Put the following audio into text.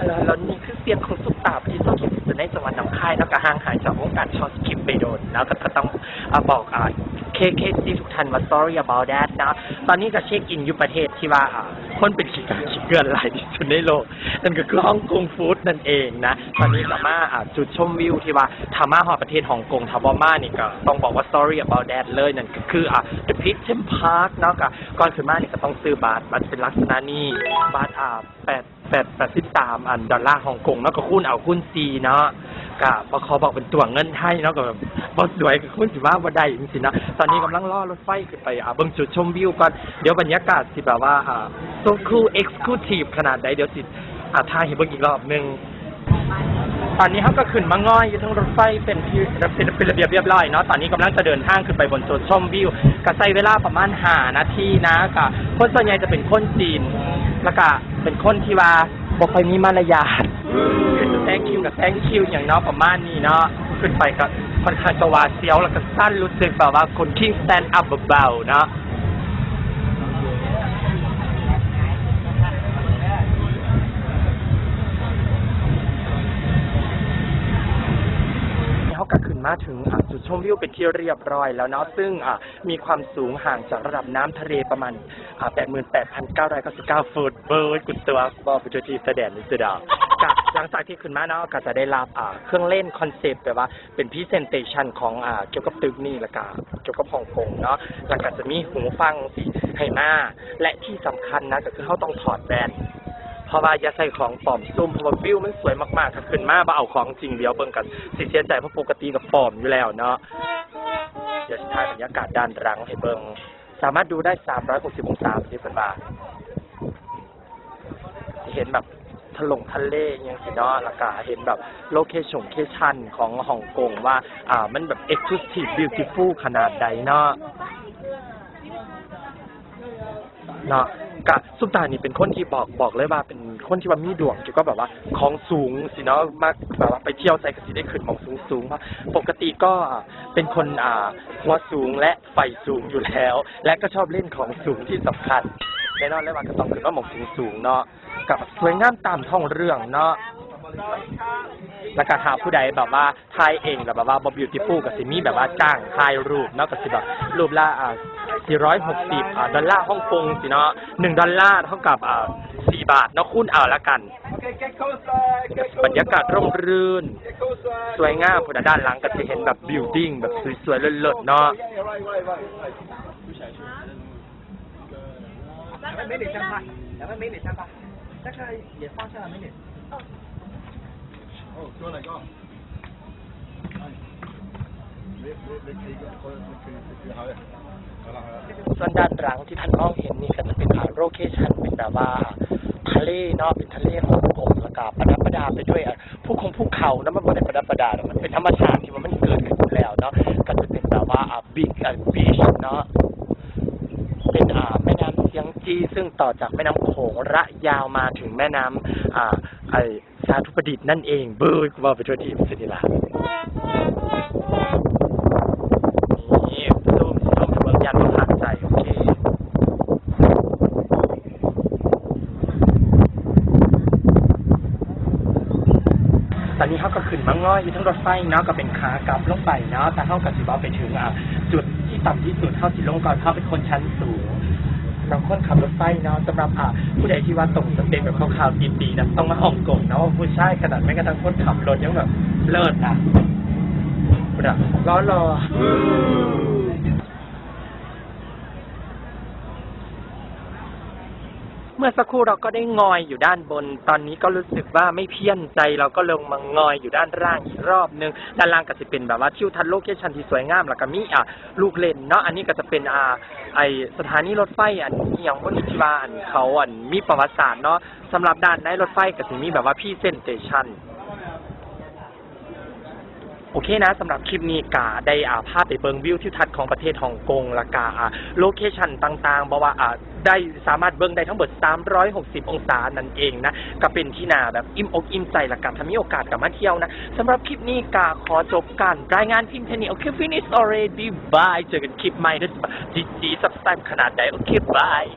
ແລ້ວນີ້ຄືສຽງຂອງຊຸບຕາປະເທດຊາວເຂດທີ່ສຸດໃນຈັງຫວັດໜອງຄາຍເນາະ, ກໍຫ່າງຫາຍຈາກວົງການຊອວສະກິບໄປດົນເນາະ, ກໍ ກໍຕ້ອງ ອາ ບອກ ອາ ເຄ ເຄ ເອັຟ ຊີ ທຸກທ່ານວ່າ sorry about that ເນາະ. ຕອນນີ້ກໍເຊັກອິນຢູ່ປະເທດທີ່ວ່າ ອາ ຄົນເປັນຂີ້ກາຂີ້ເກື່ອນຫຼາຍທີ່ສຸດໃນໂລກ, ນັ້ນກໍຄືຮ່ອງກົງ Food ນັ້ນເອງນະ. ຕອນນີ້ກໍມາ ອາ ຈຸດຊົມວິວທີ່ວ່າ ຖ້າມາຮອດປະເທດຮ່ອງກົງ ຖ້າບໍ່ມານີ້ກໍຕ້ອງບອກວ່າ sorry about that ເລີຍ, ນັ້ນກໍຄື ອາ The Pigeon Park ເນາະ. ກໍກ່ອນຂຶ້ນມານີ້ກໍຕ້ອງຊື້ບັດ, ບັດເປັນລັກສະນະນີ້, ບັດ ອາ ແປດ ແປດ ແປດສິບສາມ ອັນ ດອນລາຮ່ອງກົງເນາະ, ກໍຄູນເອົາຄູນສີ່ເນາະ. ກະບໍ່ຂໍບອກເປັນຕົວເງິນໄທເນາະ, ກໍແບບບໍ່ສວຍກໍຄູນຊິວ່າບໍ່ໄດ້ຈັ່ງຊີ້ເນາະ. ຕອນນີ້ກຳລັງລໍລົດໄຟຂຶ້ນໄປ ອາ ເບິ່ງຈຸດຊົມວິວກ່ອນ. ດຽວບັນຍາກາດຊິແບບວ່າ ອາ so cool exclusive ຂະໜາດໃດ, ດຽວຊິ ອາ ຖ່າຍໃຫ້ເບິ່ງອີກລອບໜຶ່ງ. ຕອນນີ້ເຮົາກໍຂຶ້ນມາງ່ອຍຢູ່ເທິງລົດໄຟເປັນທີ່ ເປັນ ເປັນ ເປັນລະບຽບລຽບຮ້ອຍເນາະ. ຕອນນີ້ກຳລັງຈະເດີນທາງຂຶ້ນໄປບົນຈຸດຊົມວິວ, ກໍໃຊ້ເວລາປະມານຫ້ານາທີນະ. ກໍຄົນສ່ວນໃຫຍ່ຈະເປັນຄົນຈີນ ແລ້ວກໍເປັນຄົນທີ່ວ່າ ບໍ່ຄ່ອຍມີມາລະຍາດ ຄື thank you ກັບ thank you ຫຍັງເນາະ ປະມານນີ້ເນາະ. ຂຶ້ນໄປກໍຄ່ອນຂ້າງຈະຫວາດສຽວ ແລ້ວກໍສັ່ນ ຮູ້ສຶກແບບວ່າຄົນ King stand up ເບົາໆ ເນາະ. ເຮົາກໍຂຶ້ນມາເຖິງ ອາ ຈຸດຊົມວິວເປັນທີ່ຮຽບຮ້ອຍແລ້ວເນາະ, ຊຶ່ງ ອາ ມີຄວາມສູງຫ່າງຈາກລະດັບນ້ຳທະເລປະມານ ອາ ແປດໝື່ນແປດພັນເກົ້າຮ້ອຍເກົ້າສິບເກົ້າຟຸດ. ເບີຍ ກູຕົວະ ບໍ່ໄປທົ່ວທີ່ສະແດນນີ້ເສຍດອກ. ກະຫຼັງຈາກທີ່ຂຶ້ນມາເນາະ ກະຈະໄດ້ຮັບ ອາ ເຄື່ອງເລ່ນຄອນເຊັບ ແບບວ່າເປັນ presentation ຂອງ ອາ ກ່ຽວກັບຕຶກນີ້ ແລ້ວກະກ່ຽວກັບຮ່ອງກົງເນາະ, ແລ້ວກະຈະມີຫູຟັງຊິໃຫ້ມາ ແລະ ທີ່ສຳຄັນນະ ກະຄືເຮົາຕ້ອງຖອດແວ່ນ ເພາະວ່າຢ່າໃສ່ຂອງປອມຊຸ່ມ ເພາະວ່າວິວມັນສວຍມາກໆ. ຖ້າຂຶ້ນມາບໍ່ເອົາຂອງຈິງດຽວເບິ່ງ ກະຊິເສຍໃຈ ເພາະປົກກະຕິກະປອມຢູ່ແລ້ວເນາະ. ດຽວຊິຖ່າຍບັນຍາກາດດ້ານຫຼັງໃຫ້ເບິ່ງ. ສາມາດດູໄດ້ສາມຮ້ອຍຫົກສິບອົງສາເດ້ ເພິ່ນວ່າ ເຫັນແບບທະລົງທະເລອີ່ຫຍັງຊີ້ເນາະ, ແລ້ວກະເຫັນແບບໂລເຄຊົງເຄຊັນຂອງຮ່ອງກົງວ່າ ອາ ມັນແບບ exclusive beautiful ຂະໜາດໃດເນາະ ເນາະ. ກະຊຸບຕານີ້ເປັນຄົນທີ່ບອກ ບອກເລີຍວ່າເປັນຄົນທີ່ວ່າມີດວງກ່ຽວກັບແບບວ່າຂອງສູງຊີ້ເນາະ, ມັກແບບວ່າໄປທ່ຽວໃສກະຊິໄດ້ຂຶ້ນໝ່ອງສູງໆ ເພາະປົກກະຕິກໍເປັນຄົນ ອາ ຫົວສູງ ແລະ ໄຟສູງຢູ່ແລ້ວ ແລະ ກໍຊອບຫຼິ້ນຂອງສູງທີ່ສຳຄັນ. ແນ່ນອນເລີຍວ່າກໍຕ້ອງຂຶ້ນມາໝ່ອງສູງໆເນາະ, ກໍສວຍງາມຕາມທ້ອງເລື່ອງເນາະ. ແລ້ວກໍຖ້າຜູ້ໃດແບບວ່າຖ່າຍເອງແລ້ວແບບວ່າບໍ່ beautiful ກໍຊິມີແບບວ່າຈ້າງຖ່າຍຮູບເນາະ, ກໍຊິແບບຮູບລະ ອາ ສີ່ຮ້ອຍຫົກສິບ ອາ ດອນລາຮ່ອງກົງຊີ້ເນາະ, ໜຶ່ງດອນລາເທົ່າກັບ ອາ ສີ່ບາດເນາະ, ຄູນເອົາລະກັນ. ບັນຍາກາດຮົ່ມລື່ນ ສວຍງາມພຸ້ນນະ, ດ້ານຫຼັງກໍຊິເຫັນແບບ building ແບບສວຍໆເລີດໆເນາະ. ສ່ວນດ້ານຫຼັງທີ່ທ່ານມອງເຫັນນີ້ກໍຈະເປັນ ອາ ໂລເຄຊັນເປັນແບບວ່າທະເລເນາະ, ເປັນທະເລຮ່ອງກົງ ແລ້ວກໍປະດັບປະດາໄປດ້ວຍ ອາ ພູຂົງພູເຂົາເນາະ, ມັນບໍ່ໄດ້ປະດັບປະດາດອກ, ມັນເປັນທຳມະຊາດທີ່ວ່າມັນເກີດຂຶ້ນຢູ່ແລ້ວເນາະ. ກໍຈະເປັນແບບວ່າ ອາ big ອາ beach ເນາະ, ເປັນ ອາ ແມ່ນ້ຳຊຽງຈີ່ ຊຶ່ງຕໍ່ຈາກແມ່ນ້ຳໂຂງລະຍາວມາເຖິງແມ່ນ້ຳ ອາ ໄອ້ ສາທຸປະດິດນັ້ນເອງ. ເບີຍ ເວົ້າໄປທົ່ວທີບຊິນີ້ລະ. ນີ້ ຊູມ ຊູມໃຫ້ເບິ່ງ ຢ້ານບໍ່ຂາດໃຈ. ໂອເຄ ຕອນນີ້ເຮົາກໍຂຶ້ນມາງອຍຢູ່ເທິງລົດໄຟເນາະ, ກໍເປັນຂາກັບລົງໄປເນາະ, ແຕ່ເຮົາກໍຊິເວົ້າໄປເຖິງ ອາ ຈຸດທີ່ຕ່ຳທີ່ສຸດ ເຮົາຊິລົງກ່ອນ, ເຮົາເປັນຄົນຊັ້ນສູງ. ສຳລັບຄົນຂັບລົດໄຟເນາະ, ສຳລັບ ອາ ຜູ້ໃດທີ່ວ່າຕົງສະເປັກແບບຂາວໆຕີໆນະ, ຕ້ອງມາຮ່ອງກົງເນາະ, ຜູ້ຊາຍຂະໜາດ ແມ້ກະທັ້ງຄົນຂັບລົດຍັງແບບເລີດນະ, ພຸ້ນນະ ຫຼໍ່ໆ. ເມື່ອສັກຄູ່ເຮົາກໍໄດ້ງອຍຢູ່ດ້ານບົນ, ຕອນນີ້ກໍຮູ້ສຶກວ່າໄມ່ພຽນໃຈ, ເຮົາກໍລົງມາງອຍຢູ່ດ້ານລ່າງອີກຮອບໜຶ່ງ. ດ້ານລ່າງກໍຊິເປັນແບບວ່າທິວທັດໂລເຄຊັນທີ່ສວຍງາມ, ແລ້ວກໍມີ ອາ ລູກຫຼິ້ນເນາະ. ອັນນີ້ກໍຈະເປັນ ອາ ໄອ້ສະຖານີລົດໄຟ ອັນອີ່ຫຍັງບໍ່ນີ້ ທີ່ວ່າ ອັນເຂົາ ອັນມີປະຫວັດສາດເນາະ. ສຳລັບດ້ານໃນລົດໄຟກໍຊິມີແບບບວ່າພຣີເຊັນເຕຊັນ. ໂອເຄນະ, ສຳລັບຄລິບນີ້ກະໄດ້ ອາ ພາໄປເບິ່ງວິວທິວທັດຂອງປະເທດຮ່ອງກົງ ແລ້ວກະ ອາ ໂລເຄຊັນຕ່າງໆ, ບອກວ່າ ອາ ໄດ້ສາມາດເບິ່ງໄດ້ທັງເບິດສາມຮ້ອຍຫົກສິບອົງສານັ້ນເອງນະ, ກະເປັນທີ່ໜ້າແບບອີ່ມອົກອີ່ມໃຈ, ແລ້ວກະຖ້າມີໂອກາດກະມາທ່ຽວນະ. ສຳລັບຄລິບນີ້ກະຂໍຈົບການລາຍງານພຽງເທົ່ານີ້. ໂອເຄ finish already, bye, ເຈີກັນຄລິບໃໝ່ເດີ. ຈີຈີ subscribe ຂະໜາດໃດ. ໂອເຄ bye.